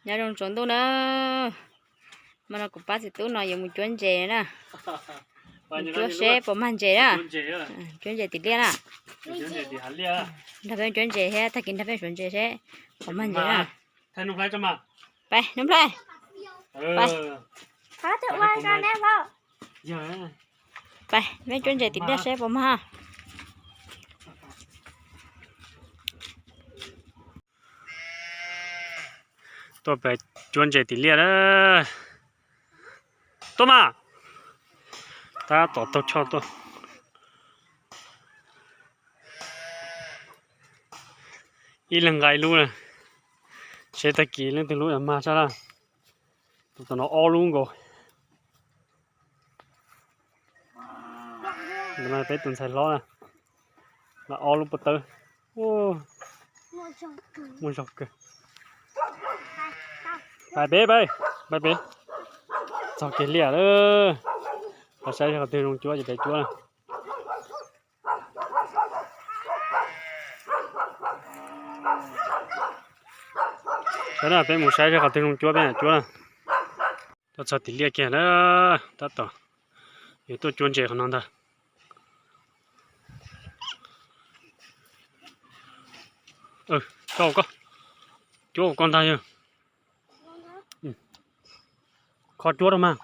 Nyob zoo tsaus ntuj na, hmo no kuv pab txiv tub no yuav mus cuab ntses na. Mus cuab seb puas mag ntses na. Cuab ntses tim liaj na. Nrog peb cuab ntses thiab tag kis nrog peb suav ntses seb puas mag ntses na. Pais, Nuj Nplhaib. Pais, peb cuab ntses tim liaj seb puas mag. Tuaj pem cuab ntses tim liaj na. Tuaj mas. Tab tom taug choj tuaj. Ib leeg nqa ib lub na. Seb tag kis leej twg lub mag sab laj. Tus tom no ob lub nkaus. Ntawm no peb tus ntxhais hlob na, ob lub pob tawb. Muaj zog kawg. Pais peb, pais, pais peb. Txog kiag liaj lawm. Peb saib seb qhov twg zoo cuab ces peb cuab na. Saib na, peb mus saib seb qhov twg zoo cuab peb mam cuab na. Tuaj txog tim liaj kiag na, tab tom yuav tuaj cuab ntses qhov no ntag. Koj, cuab hauv koj ntag yog. Kho cuab rau mas.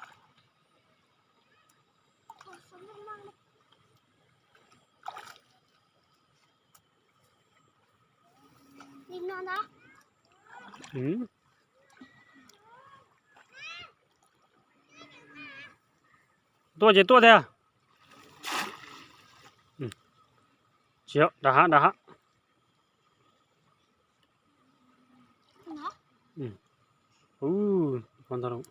Tuaj ces tuaj tiag. Tsis, dag hab, dag hab. Ub, ntag.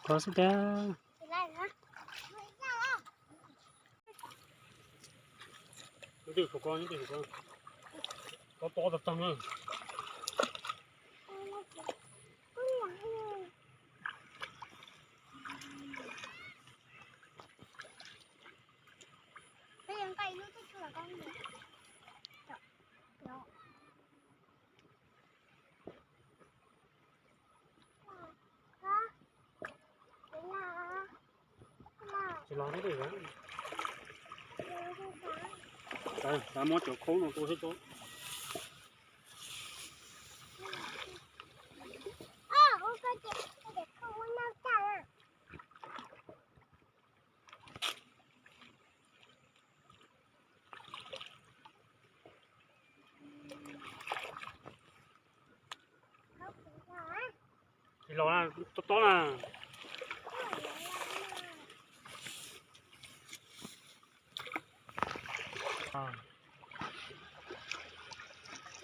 Kho xwb tiag. Nyob twj ywm ko, nyob twj ywm ko. Tob tob tag tag na. Tsis los thiab. Muab cov khaub no tua thiab tso. Tsis los, tob tob na.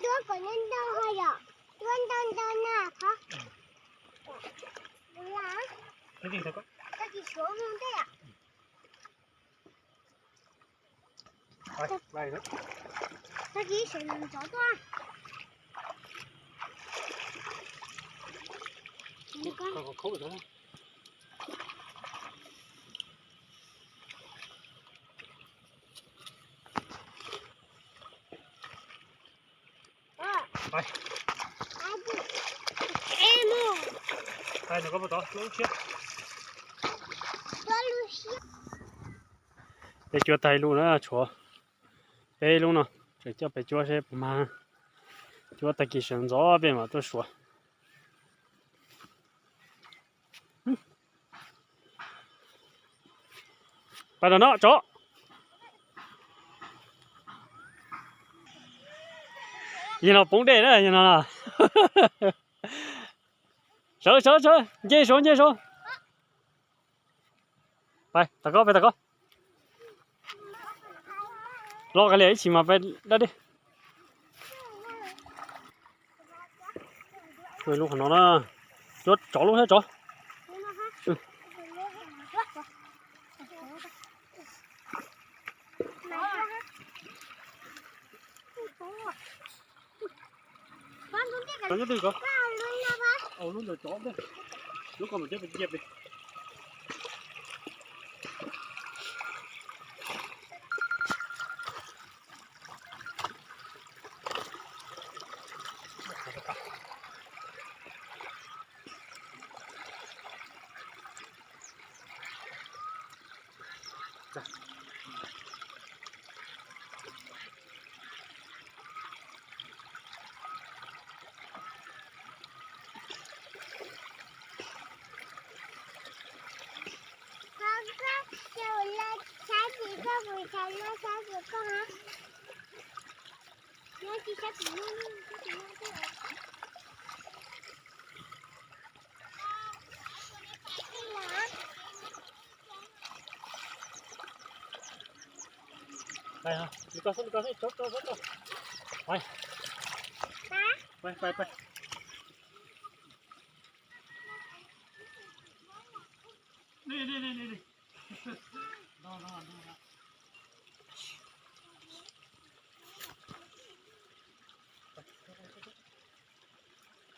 Duab kom ntau ntau ho yom, duab ntau ntau na qhov. Tag kis suav zoo tej yom. Tag kis sawv ntxov tuaj. Peb cuab tag ib lub na, tshuav peb lub no, tseem coj peb cuab seb puas mag. Cuab tag kis sawv ntxov peb mam tuaj suav. Pais los no tsov. Yog no poob dej na, yog no. Sawv, sawv, sawv, nce saud, nce saud. Pais, tas koj, pais tas koj. Los qas liam ib chim mas pais dab dej. Ua lub qhov no na. Cuab tsov lub thiab tsov. Nyob twg ko? Au, lub ntawm tsov, lub ko mas cov pes ciaj pes.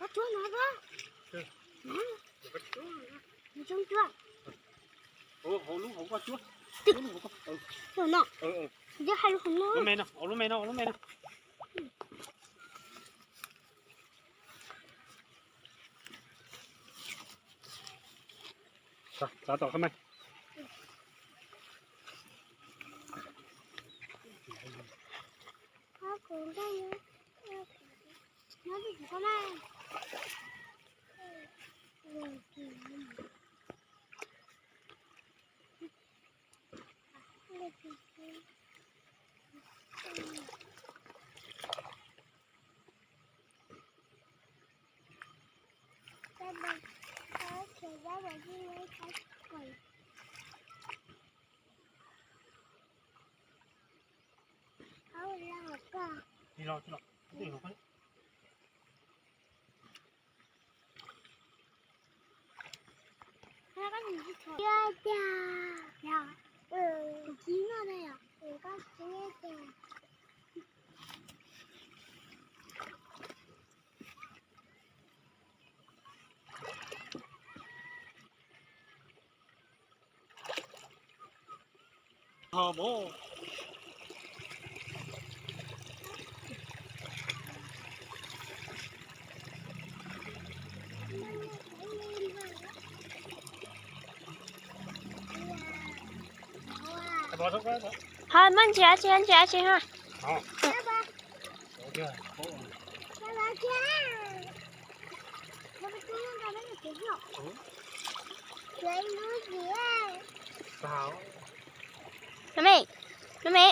Koj cuab no koj. Nws coob cuab. Hauv lub hauv koj cuab. Lub hauv koj. No. Yog hais lub hauv no. Lub me no, hauv lub me no, hauv lub me no. Txav tom qhov me. Hos muab ntsia tsi, ntsia tsi ha. Lub me, lub me.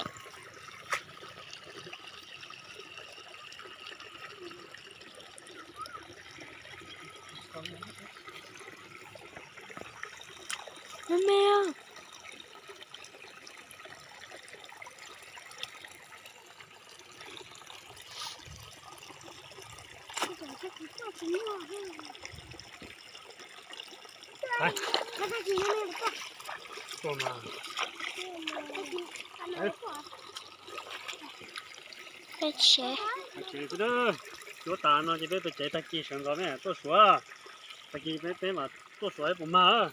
Lub me. Peb tsev. Cuab tas no ces peb pem tsev, tag kis sawv ntxov ne tuaj suav. Tag kis peb mam tuaj suav puas mag.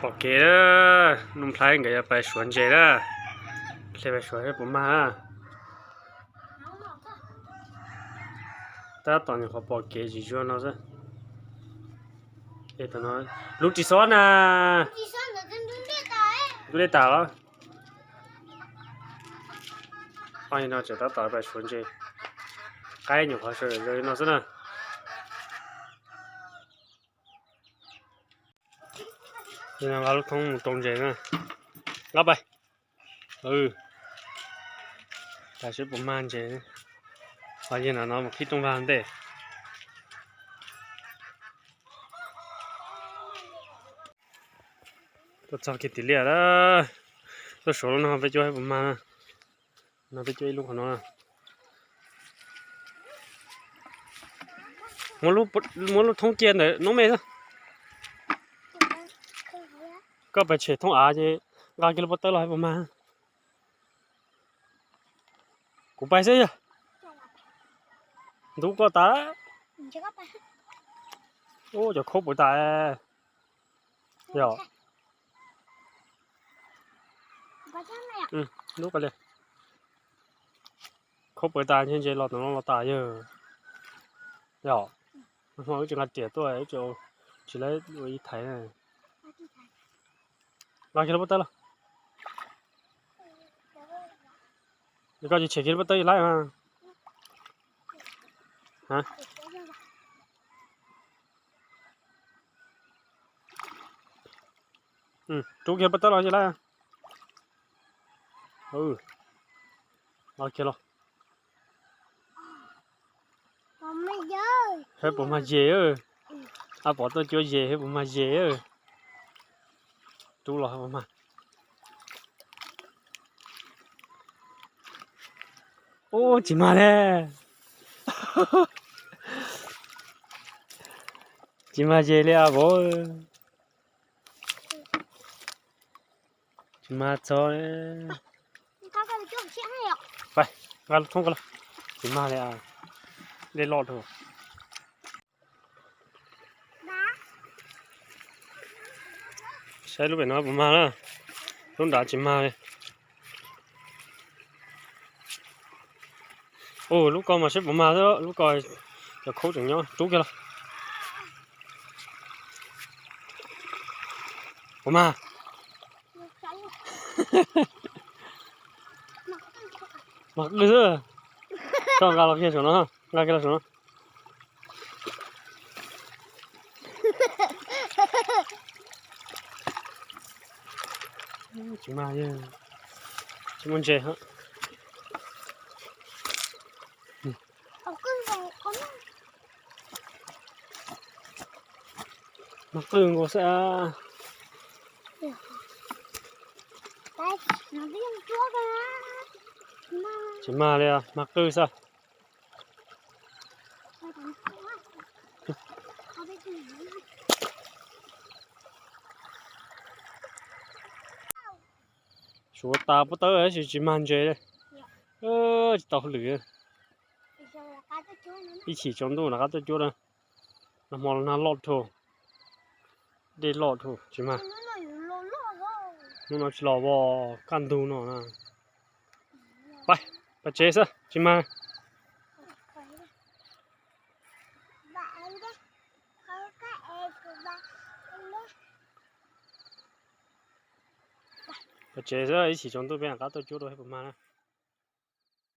Pom kev, Nuj Nplhaib nkawd yuav pais suav ntses na. Hle pais suav puas mag. Tab tom nyuam qhuav pom kev zim zuag no xwb. Lub ris xob na. Ntub dej tas los. Ob no tseem tab tom pais suav ntses. Qaib nyuam qhuav sawv zoo li no xwb na. Li no nqa lub thoob mus rau ntses na. Nqa pais. Tam seb puas mag ntses. Ho yog no no mus qhib rooj vag ntej. Tuaj txog kiag tim liaj lawm. Tuaj suav lub no peb cuab puas mag. No peb cuab ib lub qhov no. Muab lub thoob cia ntawm noob me xwb. Koj pais tshem thoob av ces nqa kiag lub pob tawb los puas mag. Kuv pais xwb yog. Ntub koj tas. Ub, cov khaub pawv tas. Yog. Ntub koj li. Khaub pawv tas ntshe ntses los tom no los tas yog. Yog. Hmo wb tsis nqa riam tuaj, wb tsis laib ua ib thaiv. Los kiag lub pob tawb los. Koj tsis tshem kiag lub pob tawb laib mas. Rub kiag pob tawb los ces lawm. Los kiag los. Hab puas mag zes? A, pom tuaj cuab zes hab puas mag zes? Rub los puas mag. Ub, tsis mag li. Tsis mag zes li a vauv. Tsis mag txog. Nqa lub thoob ko los. Tsis mag li. Dej loj dhau. Saib lub pem no puas mag na. Lub nrad tsis mag li. Ub, lub ko mas saib puas mag xwb, lub ko cov khaub tseem nyob. Rub kiag los. Puas mag? Mag qwj xwb. Koj nqa los kiag saum no, nqa kiag los saum no. Tsis mag, tsis muaj ntses. Mag qwj nkaus xwb. Tsis mag li, mag qwj xwb. Suav tas pob tawb tab sis tsis mag ntses li. Tsis tau hauj lwm. Ib chim tsaus ntuj rov qab tuaj cuab na. Nag hmo nag loj dhau, dej loj dhau tsis mag. Hnub no tsis los, kaj ntug no na. Pais, pais tsev xwb tsis mag. Pais tsev xwb, ib chim tsaus ntuj peb rov qab tuaj cuab dua seb puas mag na.